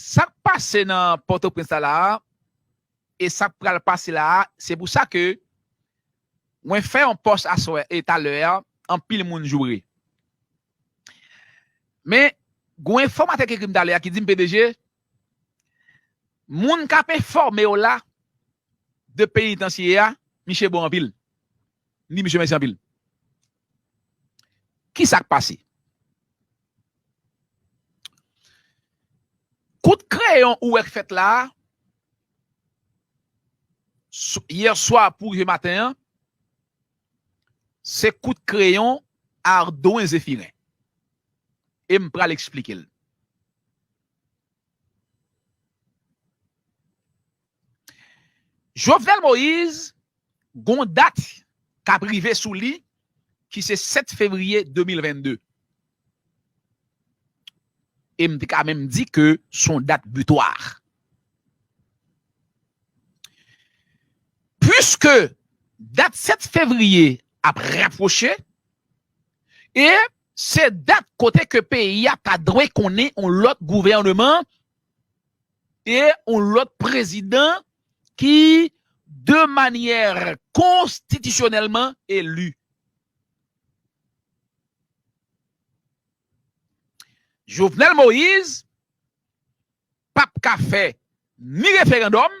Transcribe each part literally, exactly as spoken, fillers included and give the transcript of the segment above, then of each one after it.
Sa k pase nan Pòtoprens la la a, e sa k pral pase la a, se pou sa ke mwen fè yon pòs aswè e talè a, anpil moun joure. Men, gon enfòmatè ki ekri m talè a ki di m, "P D G, moun k ap enfòme w la de penitansye a, misye bon anpil." M di misye mèsi anpil. Ki sa k pase? Kout kreyon ou wè k fèt la a, s-, yè swa pou rive maten an, se kout kreyon Ardouin Zéphirin. E m pral eksplike l. Jovenel Moïse, gon dat k ap rive sou li, ki se sèt fevriye de mil vennde. E m te ka menm di ke se yon dat bitwa. Piske dat sèt fevriye ap rapwoche, e se dat kote ke peyi a ta dwe konnen yon lòt gouvèneman e yon lòt prezidan ki, de manyè konstitisyonèlman eli. Jovenel Moïse p ap ka fè ni referandòm,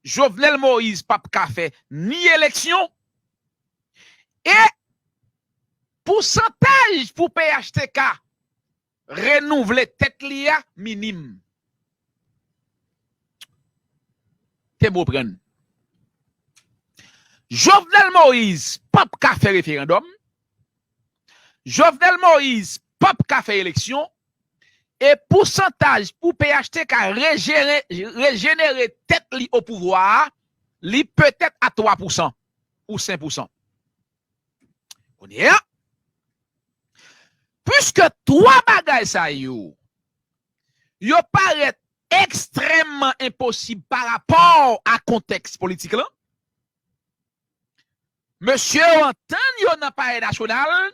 Jovenel Moïse p ap ka fè ni eleksyon, e pousantaj pou P H T K renouvle tèt li a minim. Te m reprann. Jovenel Moïse p ap ka fè referandòm. Jovenel Moïse p ap ka fè eleksyon. E pousantaj pou P H T K rejere-, rejenere tèt li o pouvwa a, li petèt a twa pousan ou senk pousan. Kounye a, piske twa bagay sa yo, yo parèt ekstrèmman enposib pa rapò a kontèks politik lan, mesye yo antann yo nan Palè Nasyonal,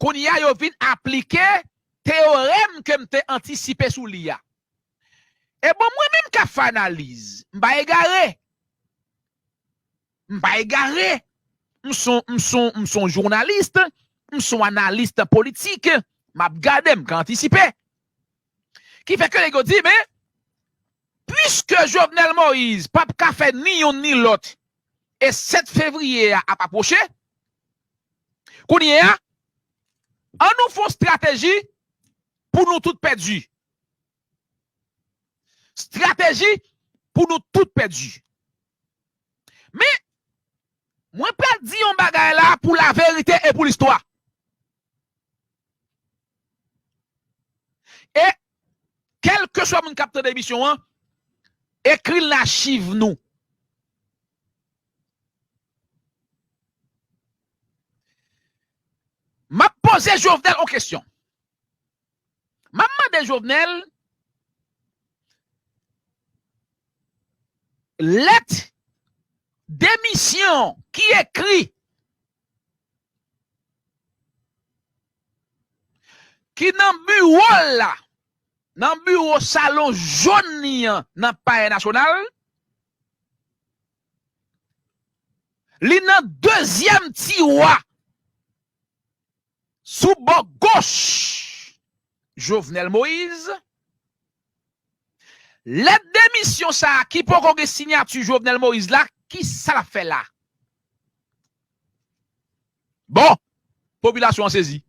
kounye a yo vin aplike teyorèm ke m te antisipe sou li a. E bon, mwen menm k ap fè analiz, m pa egare. M pa egare. M son, m son, m son jounalis, m son analis politik, m ap gade, m ka antisipe. Ki fè ke nèg yo di, men, piske Jovenel Moïse p ap ka fè ni youn ni lòt, e sèt fevriye a ap apwoche, kounye a, an nou fè yon estrateji pou nou tout pèdi. Estrateji pou nou tout pèdi. Men, mwen pral di yon bagay la pou laverite e pou listwa. E, kèlkeswa moun k ap tande emisyon an, ekri l nan achiv nou. M ap poze Jovenel yon kesyon. M ap mande Jovenel, lèt demisyon ki ekri, ki nan biwo l la, nan biwo salon jòn li an nan Palè Nasyonal, li nan dezyèm tiwa sou bò goch Jovenel Moïse. Lèt demisyon sa a ki poko gen siyati Jovenel Moïse la, ki sa l ap fè la? Bon, popilasyon an sezi.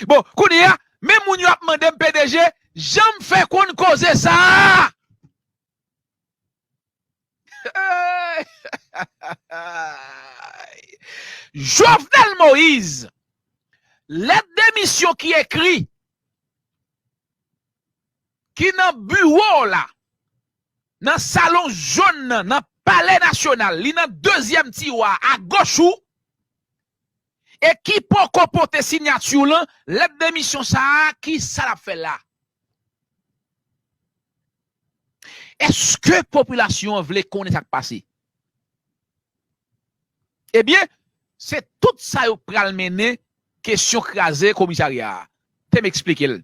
Bon, kounye a, men moun yo ap mande m, P D G, jan m fè konn koze sa a? Jovenel Moïse, lèt demisyon ki ekri ki nan biwo w la, nan salon jòn nan, nan Palè Nasyonal, li nan dezyèm tiwa agoch ou, e ki poko pote siyati w lan, lèt demisyon sa a, ki sa l ap fè la? Èske popilasyon an vle konnen sa k pase? Ebyen, se tout sa yo pral mennen kesyon kraze komisarya a. Te m eksplike l.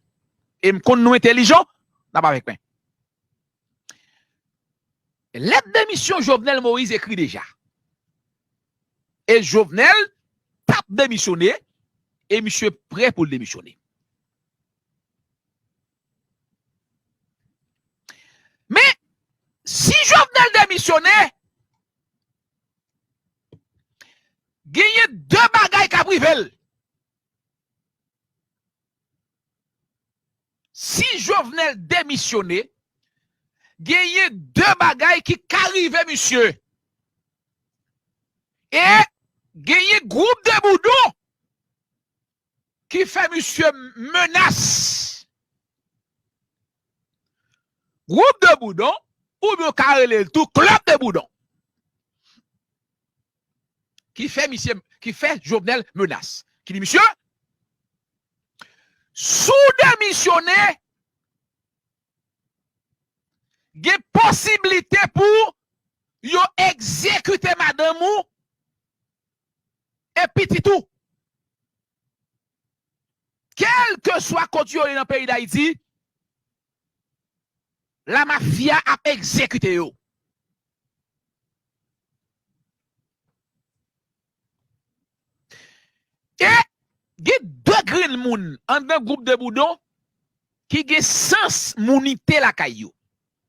E m konn nou entèlijan, n ap avèk mwen. Lèt demisyon Jovenel Moïse ekri deja. E Jovenel t ap demisyone, e misye prè pou l demisyone. Men, si Jovenel demisyone, genyen de bagay k ap rive l. Si Jovenel demisyone, genyen de bagay ki ka rive misye. E genyen gwoup de boudon ki fè misye menas. Gwoup de boudon, oubyen w ka rele l tou klèb de boudon, ki fè misye, ki fè Jovenel menas. Ki di misye, si w demisyone, gen posiblite pou yo egzekite madanm ou e pitit ou. Kèlkeswa kot yo ye nan peyi Dayiti, lamafya ap egzekite yo. E gen de grenn moun anndan gwoup de boudon ki gen sans mounite lakay yo.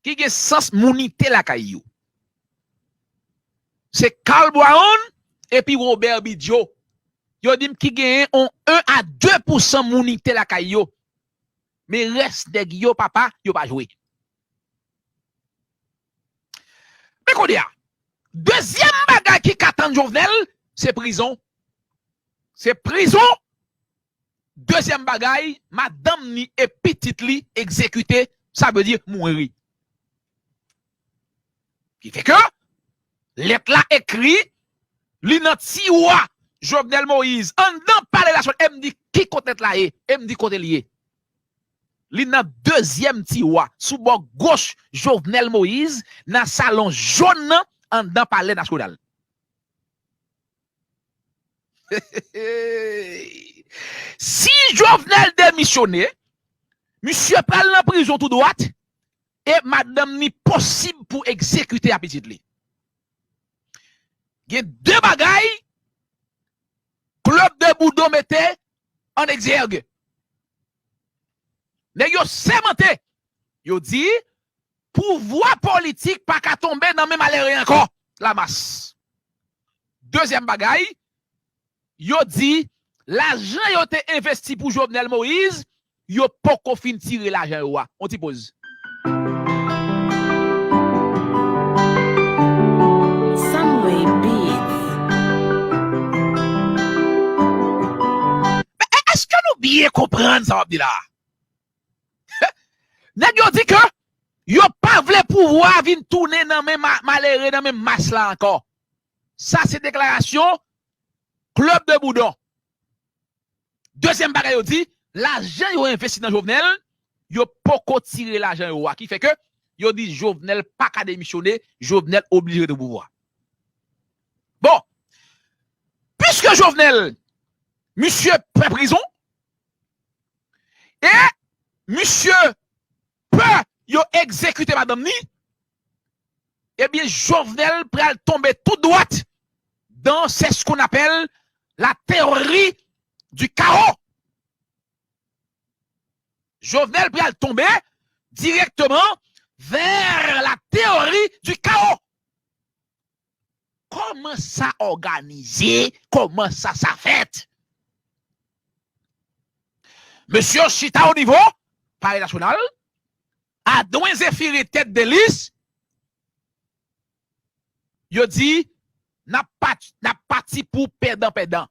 Ki gen sans mounite lakay yo. Se Carl Brown epi Robert Bidjo. Yo di m ki genyen on en a de pousan mounite lakay yo. Men rès nèg yo, papa, yo pa jwe. Men kounye a, dezyèm bagay ki ka tann Jovenel, se prizon. Se prizon. Dezyèm bagay, madanm ni e pitit li egzekite, sa vle di mouri. Ki fè ke lèt la ekri, li nan tiwa Jovenel Moïse, anndan Palè Nasyonal, e m di ki kote lèt la ye, e m di kote l ye. Li nan dezyèm tiwa, sou bò goch Jovenel Moïse, nan salon jòn nan, anndan Palè Nasyonal. Si Jovenel demisyone, misye pral nan prizon tou dwat, e madanm ni posib pou egzekite a pitit li. Gen de bagay klèb de boudon mete an egzèg. Nèg yo sèmante, yo di, pouvwa politik pa ka tonbe nan men malere ankò. Lamas. Dezyèm bagay, yo di, lajan yo te envesti pou Jovenel Moïse, yo poko fin tire lajan yo a. On ti poz. Sunway Beats. Men, e-, èske nou byen konprann sa w ap di la? Nèg yo di ke yo pa vle pouvwa vin tounen nan men ma-, malere, nan men mas la ankò. Sa se deklarasyon klèb de boudon. Dezyèm bagay yo di, lajan yo envesti nan Jovenel, yo poko tire lajan yo a. Ki fè ke yo di Jovenel pa ka demisyone, Jovenel oblije rete pouvwa. Bon, piske Jovenel, misye pè prizon, e misye pè yo egzekite madanm ni, ebyen, Jovenel pral tonbe tout dwat dans ce qu'on appelle la théorie du chaos. Jovenel pral tonbe direkteman vers la théorie du chaos. Kòman sa òganize? Kòman sa, sa fèt? Mesye yo chita o nivo Palè Nasyonal, Adwen Zéphiré tèt de lis, yo di, n ap pa-, n ap pati pou pèdan pèdan.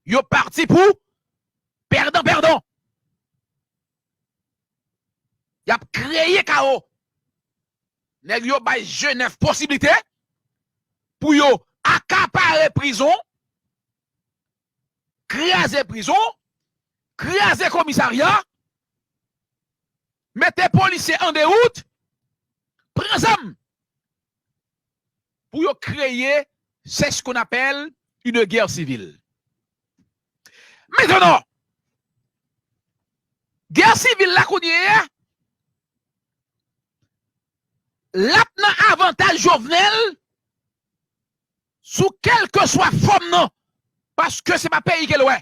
Yo pati pou pèdan pèdan. Y ap peye kawo. Nèg yo bay Jenèf posiblite pou yo akapare prizon, kraze prizon, kraze komisarya, mete polisye an dewout, pran zam pou yo kreye, c'est ce qu'on appelle une guerre civile. Mentnan, gè sivil la kounye a, l ap nan avantaj Jovenel sou kèlkeswa fòm nan, paske se pa peyi ke l wè.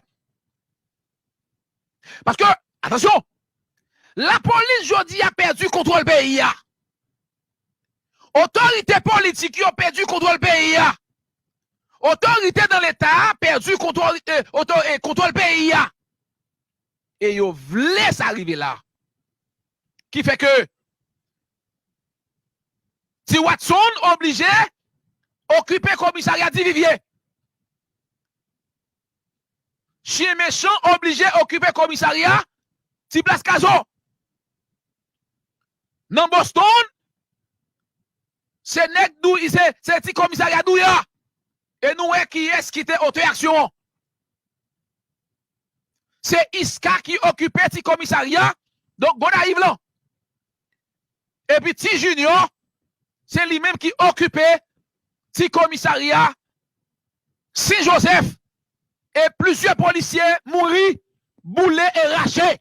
Paske, atansyon, lapolis jodi a pèdi kontwòl peyi a. Otorite politik yo pèdi kontwòl peyi a. Otorite nan Leta a pèdi kontwòl, eh, oto-, eh, kontwòl peyi a. E yo vle sa rive la. Ki fè ke Ti Watson oblije okipe komisarya Divivye. Chyen Mechan oblije okipe komisarya Ti Plas Kazo. Nan Boston, se nèg Dou-, se, se ti komisarya Douya. E nou wè kiyès ki te otè aksyon an. Se Iska ki okipe ti komisarya, donk, Gonayiv lan. Epi ti Junior, se li menm ki okipe ti komisarya Sen Jozèf. E plizyè polisye mouri, boule e rache.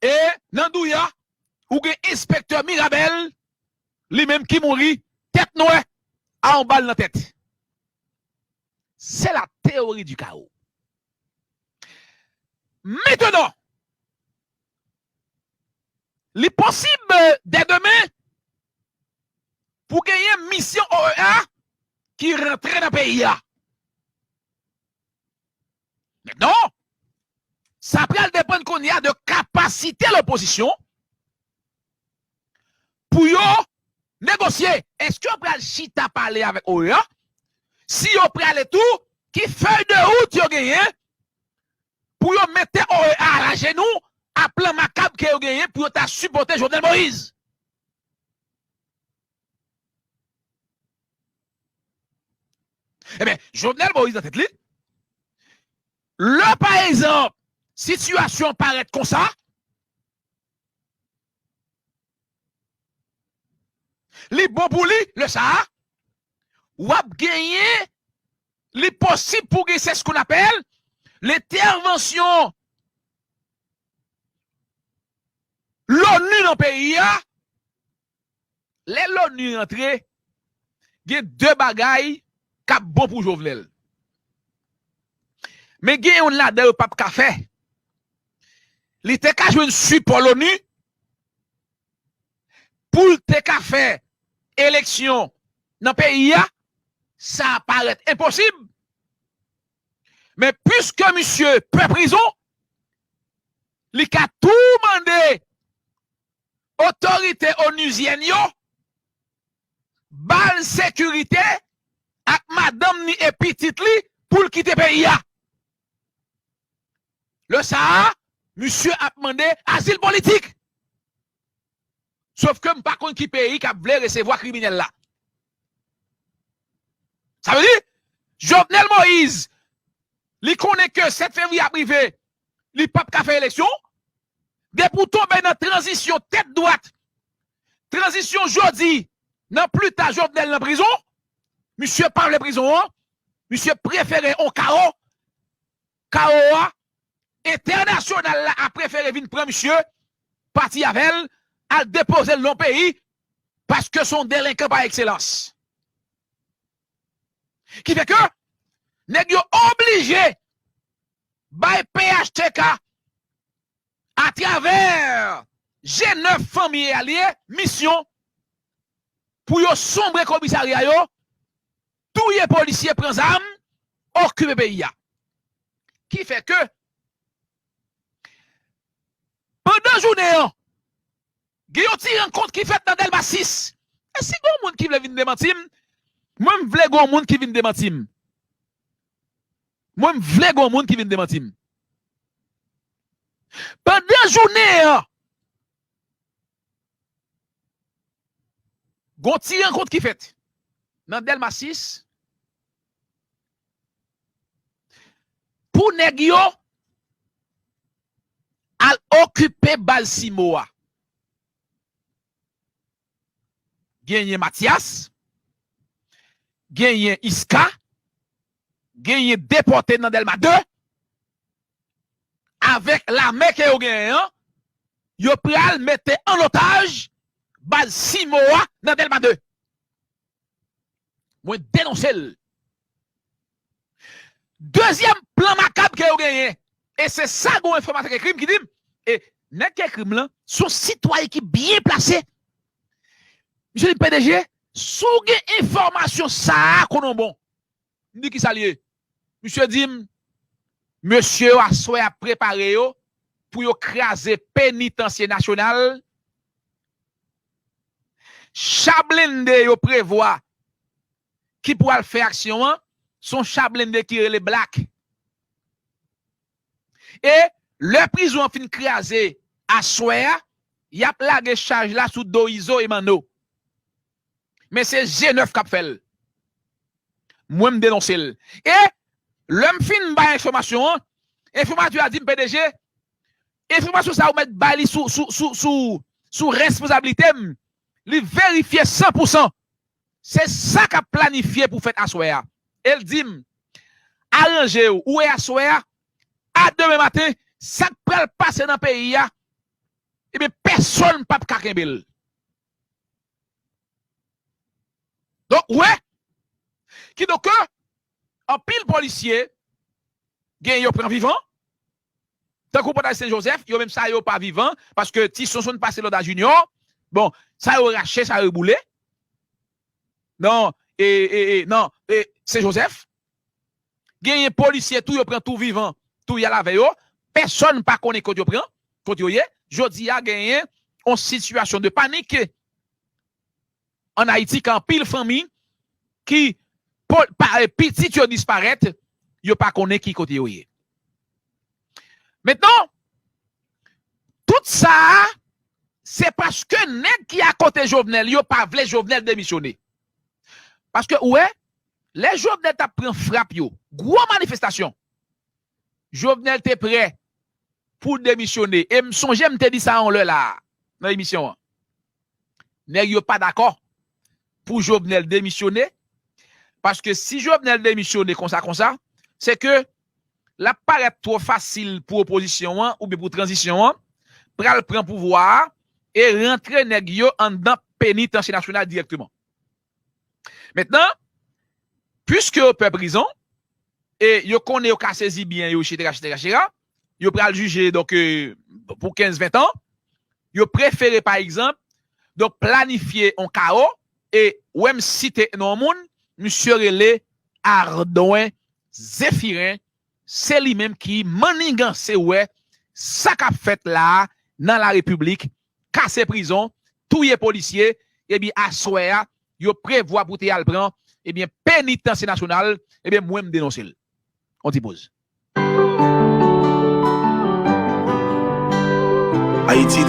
E nan Douya, ou gen enspektè Mirabel, li menm ki mouri, tèt nwè, a yon bal nan tèt. C'est la théorie du chaos. Mentnan, li posib dè demen pou genyen misyon O E A ki rantre nan peyi a. Mentnan, sa pral depann kounye a de kapasite lopozisyon pou yo negosye. Èske yo pral chita pale avèk O E A? Si yo prale tou, ki fèy de wout yo genyen pou yo mete O E A alajenou a plan makab ke yo genyen pou yo ta sipòte Jovenel Moïse? Ebyen, Jovenel Moïse nan tèt li, lè, pa egzanp, sitiyasyon parèt konsa, li bon pou li, lè sa a, w ap genyen, li posib pou gen, c'est ce qu'on appelle l'intervention l'ONU nan peyi a. Lè l'ONU rantre, gen de bagay k ap bon pou Jovenel. Men gen youn ladan yo p ap ka fè. Li te ka jwenn sipò l'ONU pou l te ka fè eleksyon nan peyi a, sa parèt enposib. Men piske misye pè prizon, li ka tou mande otorite onuzyèn yo ba l sekirite ak madanm ni e pitit li pou l kite peyi a. Lè sa a, misye ap mande azil politik. Sof ke m pa konn ki peyi k ap vle resevwa kriminèl la. Sa vle di, Jovenel Moïse, li konnen ke sèt fevriye ap rive, li p ap ka fè eleksyon. Depi w tonbe nan tranzisyon tèt dwat, tranzisyon jodi, nan pli ta Jovenel nan prizon, misye pa vle prizon an, misye prefere on kawo, kawo a, entènasyonal la a prefere vin pran misye, pati avè l, al depoze l nan peyi, paske se yon delenkan pa ekselans. Ki fè ke nèg yo oblije bay P H T K atravè G nèf fanmi e alye misyon pou yo sonbre komisarya yo, touye polisye, pran zam, okipe peyi a. Ki fè ke pandan jounen an, gen yon ti rankont ki fèt nan Dèlma sis. E si gen yon moun ki vle vin demanti m, mwen m vle gen yon moun ki vin demanti m. Mwen m vle gen yon moun ki vin demanti m. Pandan jounen an, Gon ti rankont ki fèt nan Dèlma sis pou nèg yo al okipe baz Simo a. Genyen Matyas, genyen Iska, genyen depòte nan Dèlma de. Avèk lame ke yo genyen an, yo pral mete an otaj baz Simo a nan Dèlma de. Mwen denonse l. Dezyèm plan makab ke yo genyen, e se sa gon enfòmatè k ekri m ki di m, e nèg k ekri m lan, se yon sitwayen ki byen plase. Misye di, "P D G, si w gen enfòmasyon sa a, konnen w bon." M di, "Kisa l ye?" Misye di m, "Mesye yo aswè ap prepare yo pou yo kraze Penitansye Nasyonal. Cha blende yo prevwa ki pou al fè aksyon an, se yon cha blende ki rele Black. E lè prizon an fin kraze aswè a, y ap lage chaj la sou do Izo e Manno. Men se G nèf k ap fè l." Mwen, m denonse l. E lè m fin bay enfòmasyon an, enfòmatè a di m, "P D G, enfòmasyon sa a ou mèt bay li sou, sou, sou, sou, sou responsablite m, li verifye san pou san." Se sa k ap planifye pou fèt aswè a. E l di m, "Aranje w, ou wè aswè a, a demen maten, sa k pral pase nan peyi a, ebyen, pèsonn p ap ka kenbe l." Donk, ou wè, kidonk, anpil polisye, gen yo pran vivan, tankou Pòtay Sen Jozèf, yo menm sa yo pa vivan, paske Ti Sonson pase lòd a Junior, bon, sa yo rache, sa yo boule. Non, e, e, e, non, e, Sen Jozèf, genyen polisye tou, yo pran tou vivan, tou y al avè yo, pèsonn pa konnen kot yo pran, kot yo ye. Jodi a, genyen yon sitiyasyon de panik ann Ayiti, ke anpil fanmi ki po-, pa, eh, pitit yo disparèt, yo pa konnen ki kote yo ye. Mentnan, tout sa a, se paske nèg ki akote Jovenel yo pa vle Jovenel demisyone. Paske, ou wè, lè Jovenel t ap pran frap yo, gwo manifestasyon, Jovenel te prè pou demisyone. E m sonje m te di sa yon lè la a, nan emisyon an. Nèg yo pa dakò pou Jovenel demisyone, paske si Jovenel demisyone konsa, konsa, se ke l ap parèt twò fasil pou opozisyon an oubyen pou tranzisyon an pral pran pouvwa a e rantre nèg yo anndan Penitansye Nasyonal dirèkteman. Mentnan, piske yo pè prizon, e yo konnen yo ka sezi byen yo, etsetera, etsetera, etsetera, yo pral jije, donk, euh, pou kenz, ven tan, yo prefere, pa egzanp, donk, planifye yon kawo, e wè m site non moun, misye rele Ardouin Zéphirin, se li menm ki manniganse wè sa k ap fèt la a nan Larepiblik, kase prizon, touye polisye, epi aswè a, yo prevwa pou te al pran, ebyen, Penitansye Nasyonal, ebyen, mwen, m denonse l. On ti poz. Ayiti.